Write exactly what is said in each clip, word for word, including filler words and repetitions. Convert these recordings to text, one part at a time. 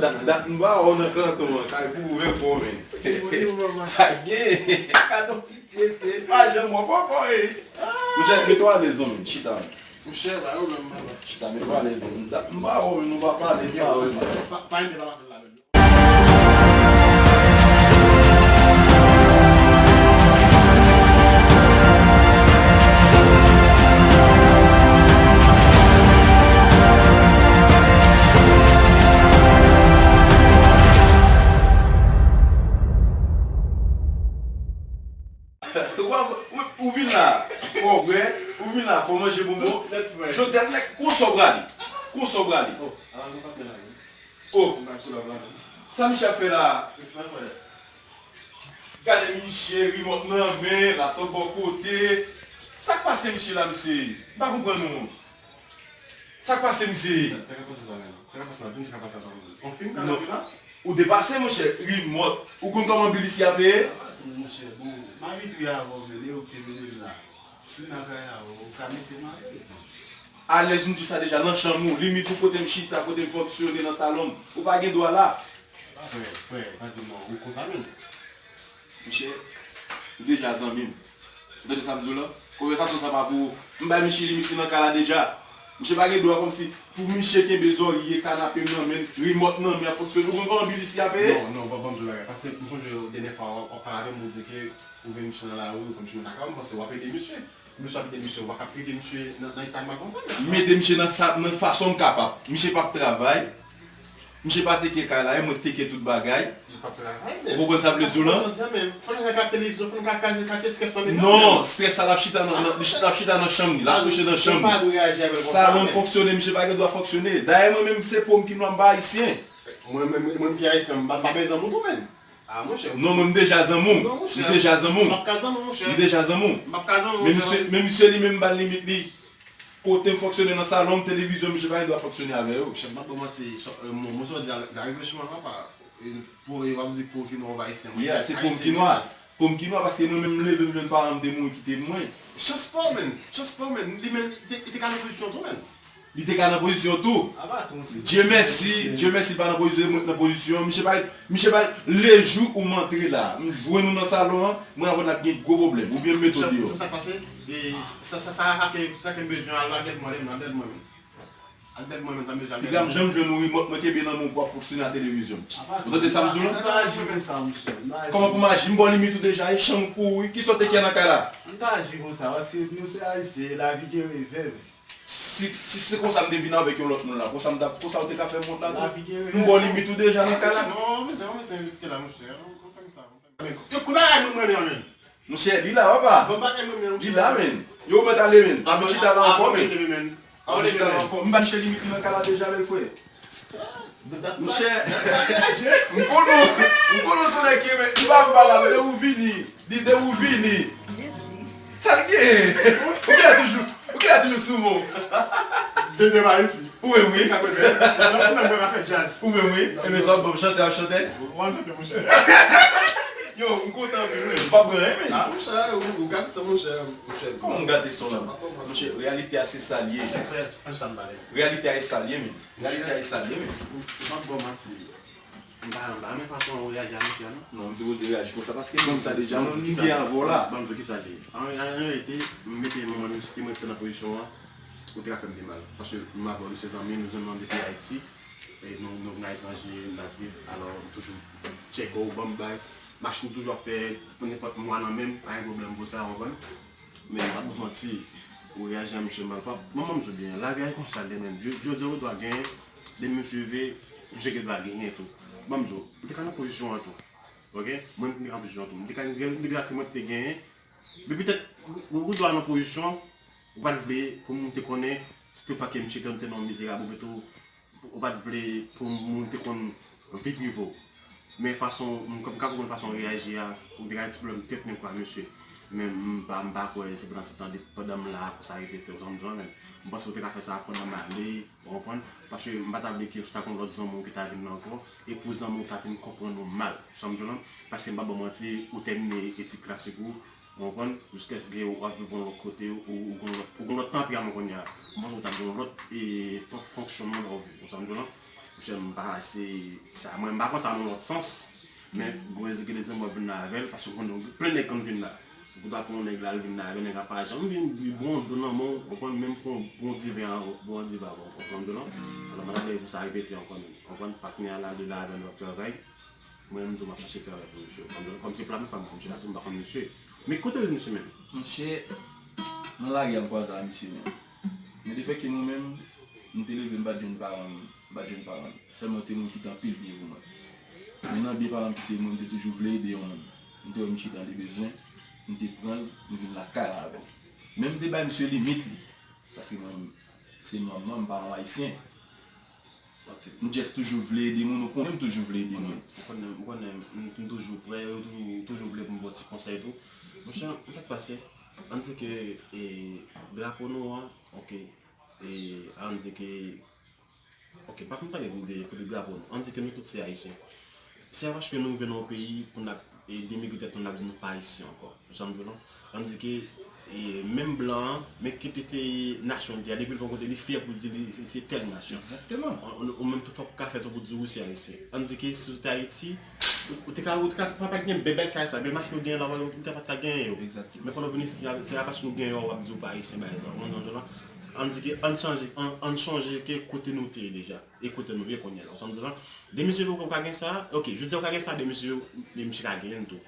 Dat, dat m pa wè w nan kanton an, kay pou ou menm, men. Sa gen? Gadon pitye, tye. Pa janm wè pòpò, e. Monchè, mete w alèz, zanmi m. Chita. Monchè, ba yo menm, baba. Chita, mete w alèz, zanmi m. Dat m pa wè w, men nou pa pale, m pa wè w. Pa, pa ede, pa pale la, menm. Ou, ou, ou vin la, fò bwè, ou vin la, fò manje bonbon. Jodi a, nèg, konsa w prale. Konsa w prale. Oh, sa misye ap fè la? Gade misye, rimòt nan men, laptòp bò kote. Sa k pase misye la, mesye? M pa konprann nou. Sa k pase, mesye? Sa k ap pase sa menm? Sa k ap pase la? Vin sa k ap pase la, sa menm? On fim ka nan la? Ou depase, monchè. Rimòt. Ou konn kòman bilis y ap peye? Ah, tou, monchè, bon, m abitye avè w, men, e ou ki te mennen m la. Si nan kay la, ou ka mete m alèz. Alèz, m di w sa deja, nan chanm ou, limit ou kote m chita, kote m fonksyone nan salon m. Ou pa gen dwa la. Frè, frè, pa di m non, ou konsa menm. Monchè, ou deja zanmi m. Ou tande sa m di w la? Konvèsasyon sa pa pou ou. M bay misye limit li nan kay la deja. Misye pa gen dwa kòmsi pou misye kenbe zòrye, kanape m nan men l, rimòt nan men l ap fonksyone. Ou konn kòman bilis y ap peye? Non, non, ban, ban m di w bagay. Paske m sonje dènyè fwa w ap pale avè m, ou di ke ou vin misye nan lari, ou konn chita nan kay, m panse w ap ede misye. Misye ap ede misye, ou pa ka trete misye nan, nan eta mal konsa, men. M ede misye nan sa, nan fason m kapab. Misye p ap travay. Misye pa teke kay la, e mwen k teke tout bagay. Misye p ap travay, men. Ou konprann sa m vle di w lan? Jodi a menm, fò n ka gade televizyon, fò n ka kaze, kache strès nan men nou. Non, strès sa l ap chita nan, nan, l ap chita nan chanm li, l ap kouche nan chanm li. Ou pa dwe reyaji avè l konsa, men. Salon l fonksyone, misye pa gen dwa fonksyone. Dayè mwen menm se po m ki nwa, m pa ayisyen. Mwen menm, mwen ki ayisyen, m pa, m pa bezwen zanmi w tou, men. Ah, monchè. Non, mwen, m deja zanmi w. Non, monchè. M deja zanmi w. M p ap ka zanmi w, monchè. M deja zanmi w. M p ap ka zanmi w, monchè. Men misye, men misye li menm, m ba l limit li. Kote m fonksyone nan salon m, televizyon, misye pa gen dwa fonksyone avè yo. Monchè, m p ap ba w manti, so, euh, mwen, mwen sot di a, la reflechi mwen, papa. E, pou, e, w ap di pou ki nou anvayisyen, mwen, yeah, se po m ki nwa. Po m ki nwa, paske mwen menm, m leve, m jwenn paran m te mouri, kite m mwen. Chans pa w, menm. Chans pa w, menm. Li menm, li te, li te ka nan pozisyon tou, menm. Li te ka nan pozisyon tou. Dye mèsi, Dye mèsi, l pa nan pozisyon, mwen k nan pozisyon. Misye pa, misye pa, lejou ou m antre la, m jwenn ou nan salon an, mwen avè w n ap gen gwo pwoblèm. Oubyen m mete w deyò. Sa k pase? E, sa, sa, sa, sa ke, sa ke m bezwen, al, al dèyè mwen, al dèyè mwen. Al dèyè mwen, menm, sa m bezwen, al dèyè mwen. Piga m janm jwenn yon rimòt mwen kenbe nan men w pou ap fonksyone a televizyon. Ou tande sa m di w lan? Kòman pou m aji? M ba w limit ou deja, e chanm ou kouri. Kisa w te kè nan kay la? M pa aji konsa, paske nou se ayisyen, lavi gen revè. Si, si se konsa m te vin avèk yon lòt moun la, konsa m t ap, konsa w te ka fè m wont la tou? M ba w limit ou deja nan kay la. Non, monchè, monchè, riske la, monchè. Yo, kout bagay mwen, mwen, mwen. Monchè, li la, papa. Li la, men. Yo, ou mèt ale, men. Pa vin chita la ankò, men. Pa vin chita la ankò. M ba misye limit li nan kay la deja, bèl frè. Monchè, m konnen w, m konnen w se nèg ki renmen, m pa vin pale avè w, ou vini. Lide ou vini. Jezi. Sa l gen? Ou gen toujou, ou gen toujou sou mo. Dede Mariti. Ou menm, wi. Ka koze. Nan sou nan mwen ka fè djaz. Ou menm, wi. Ebyen, sa w ap ban m chante, ap chante? Ou ap chante, monchè. Yo, m kontan anpil, wi. M p ap pran anyen, men. Ah, monchè, ou, ou gate son, monchè, monchè. Kòman m gate son nan? Monchè, reyalite a se sa l ye. Frè, ann sa m pale. Reyalite a se sa l ye, men. Reyalite a se sa l ye, men. M p ap ba w manti. M pa, m pa renmen fason ou reyaji a misye a, non. Non, m sipoze reyaji konsa, paske m di w sa deja, m gen avè w la. Ban m di w kisa l ye. An, an reyalite, m mete manman nou, si te mwen ki te nan pozisyon an, ou te ka fè m pi mal. Paske m avè w, nou se zanmi, nou janm nan depi Ayiti. E nou, nou vin a etranje, n ap viv. Alò, m toujou tcheke w, ban m baz. Machin toujou ap fè, pou nenpòt mwa nan men m, pa gen pwoblèm pou sa, w konprann? Men, m p ap ba w manti. Ou reyaji a misye mal. Pa, mwen, mwen, m di w byen, lavi a e konsa l ye menm. Jodi a ou dwa genyen, demen misye rive, misye gen dwa genyen tou. Ban m di w, m te ka nan pozisyon an tou. Oke? Mwen, m te ka nan pozisyon an tou. M te ka, m te ka, se mwen ki te genyen. Men petèt, ou, ou dwa nan pozisyon, ou pa t vle pou moun te konnen, si toutfwa ke misye te nan mizerab, oubyen tou, ou pa t vle pou moun te konn vi prive w. Men fason, m, m ka konprann fason w reyaji a, ou te ka gen ti pwoblèm tèt menm kwa mesye. Men m pa, m pa kwè se pandan se tan, pandan m la pou sa rive fè w, sa m di w la menm. M panse w te ka fè sa pandan m ale, ou konprann? Paske m pa ta vle ke si w ta gen yon lòt zanmi w ki ta vin la ankò, e pou zanmi w ta vin konprann ou mal, sa m di w la. Paske m pa ba w manti, ou tèmine etid klasik ou, ou konprann? Jiskaske w ap viv yon lòt kote, ou, ou gen lòt, ou gen lòt tanperaman kounye a. M panse w t ap gen yon lòt, e, fon-, fonksyònman nan vi w, sa m di w la. Monchè, m pa, se, sa, mwen, m pa pran sa nan lòt sans, men, gen rezon ki te di m w ap vin la avè l, paske w konnen, plen nèg konn vin la. Ou ta pran yon nèg la, l vin la avè l, nèg la pa janm vin, li bon, dlo nan men w, ou konprann, menm pou, pou yon diven, pou yon diven avè w, ou konprann, dlo. Alò, m pa ta vle pou sa repete ankò, menm, ou konprann, pa kounye a la, li la avè l, l ap travay. Mwen menm tou m ap chache travay pou misye. Kòm, kòm se pla m fè m, misye la tou m pa konn misye. Men kote w ye misye menm? Monchè, nan lari a m kwaze a misye menm. Men lefètke mwen menm, m te leve m pa t jwenn paran m, m pa t jwenn paran m. Sèlman te moun ki te anpil byen pou mwen. Men nan byen paran m kite mwen, m te toujou vle ede yon moun. M te wè misye te nan de bezwen, m te pran l, m vin lakay la avè l. Men m te bay misye limit li. Paske mwen, se nòmal, m pa yon ayisyen. M just toujou vle ede moun, ou konnen m toujou vle ede moun. Ou konnen, ou konnen m, m toujou prè, ou toujou, toujou vle pou m ba w ti konsèy tou. Monchè, sa k pase? Ann di ke, e, drapo nou an, oke, e, ann di ke, oke, pa fin pale de, de, de drapo nou. Ann di ke nou tout se ayisyen. Se pa paske nou rive nan yon peyi pou n ap, e, denigre tèt nou, n ap di nou pa ayisyen ankò. Ou sa m di w lan? Ann di ke, e, menm blan an, men kèlkeswa nasyon l te ye a, depi l vin yon kote, li fyè pou l di li se, se tèl nasyon. Egzakteman. Ou, ou, ou menm tou fòk ou ka fè tou pou di ou se ayisyen. Ann di ke si w te Ayiti, ou, ou te ka, ou te ka pa, pa t gen bèl, bèl kay sa, bèl machin nou genyen la, ou te pa t ka genyen yo. Egzakteman. Men pandan w vin isit la, se pa paske nou genyen yo, w ap di ou pa ayisyen, bagay sa. Ou konprann sa m di w lan? Ann di ke, ann chanje, ann, ann chanje ke kote nou te ye deja. E kote nou ye kounye a la. Ou sa m di w lan? De mesye yo ka gen sa, oke, jodi a ou ka gen sa, de mesye yo, de mesye ka genyen l tou.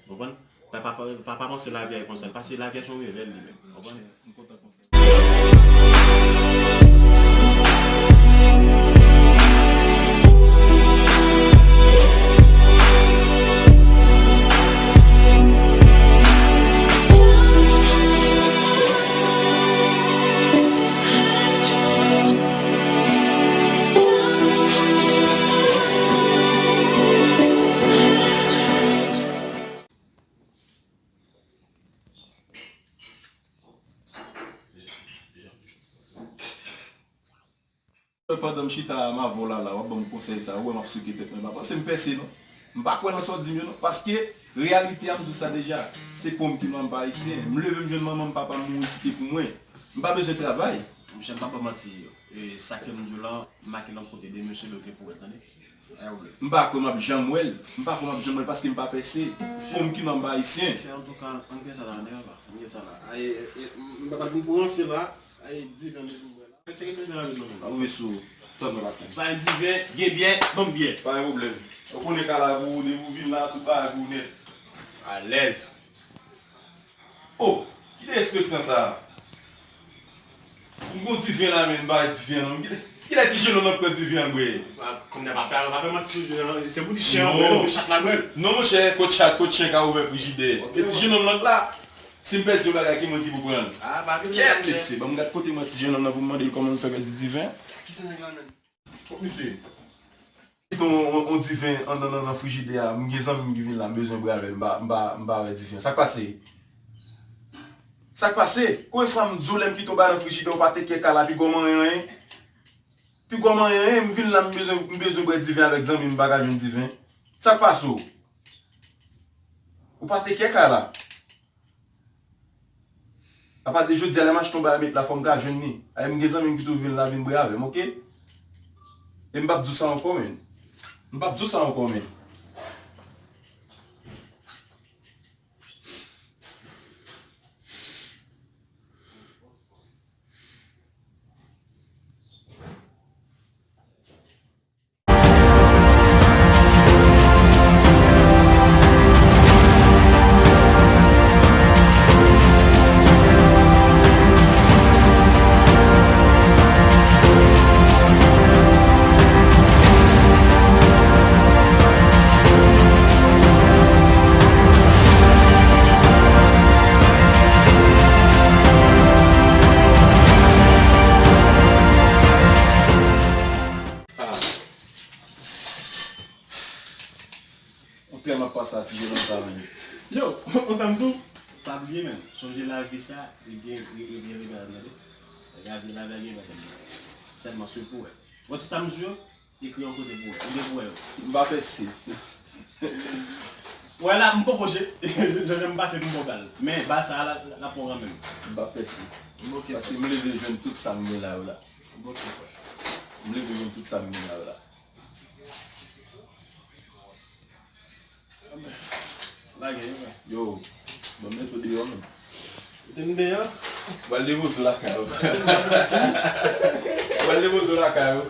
Ou konprann? Pa, pa, pa, pa, pa panse lavi a e konsa l pase, lavi a se yon revèl li menm. Ou konprann? M kontan konsa. Pandan m chita a, m avè w la, la, w ap ban m konsèy sa, ou wè m ap souke tèt mwen, m pa panse m pèse, non. M pa kwè nan sa w di m yo, non. Paske, reyalite a, m di w sa deja, se po m ki nwa, m pa ayisyen. M leve, m jwenn manman m, papa m mouri kite pou mwen. M pa bezwen travay. Monchè, m pa ba w manti, e, sa ke m di w lan, m make l yon kote de mesye, men ou gen pou wè l, tande. M pa kwè m ap janm wè l. M pa kwè m ap janm wè l paske m pa pèse. Po m ki nwa, m pa ayisyen. Monchè, antouka, ann gen sa la, ann gen sa la. Ann gen sa la. Ay, e, e, m pa pral pou m ranse la. Ay, diven de pou m wè la. Tcheke diven an vin nan men m. Pa move sou. Tann nan maten. Bay diven, gen byen, ban m byen. Pa gen pwoblèm. Ou konnen ka la pou ou, depi ou vin la, tout bagay pou ou nèt. Alèz. Oh, ki derespektan sa a? M gon diven la, men m bay diven non. Kilè, kilè ti jenòm nan pran diven an bwè? Kounye a pa fè, pa fè manti sou jen an, se pou di chen an bwè l, pou chat la bwè l. Non, monchè, kot chat, kot chen ka ouvè frijidè? E ti jenòm nan la, si m pèdi yon bagay, ki mwen ki pou pran l? Kèt mesye, ban m gad kote mwen ti jenòm nan pou m mande l kòman l fè pèdi diven. Kisa nèg la menm? Fòk misye kite yon, yon, yon diven anndan nan, nan frijidè a. M gen zanmi m ki vin la, m bezwen bwè avè l, m pa, m pa, m pa wè diven. Sa k pase? Sa k pase? Konbyen fwa m di w lè m kite yon bagay nan frijidè, ou pa teke ka la, piga w manyen anyen? Piga w manyen anyen, m vin la, m bezwen, m bezwen bwè diven avèk zanmi m, m pa ka jwenn diven. Sa k pase w? Ou pa teke ka la. Apati de jodi a, lè m achte yon bagay met la, fò m ka jwenn li. Ay, m gen zanmi m ki tou vin la, vin bwè avè m, oke? E m p ap di w sa ankò, menn. M p ap di w sa ankò, menn. Ou tann tou? Pa bliye, menm. Sonje lavi sa, li gen, li, li gen regal, tande. Lavi, lavi a gen regal. Sèlman, swiv pou wè. Wè tout sa m di yo? Ekri yon kote pou wè. Ou gen pou wè yo. M pa pèse. Wè la, m poko je, jan m pase pou m bal. Men, bal sa a, la, la pran menm. M pa pèse. Ok. Paske m leve jwenn tout sa m gen la yo la. Ok, frè. M leve jwenn tout sa m gen la yo la. Lage yo, frè. Yo, ban m mete w deyò menm. Mete m deyò? Pral depoze w lakay ou. Pral depoze w lakay ou.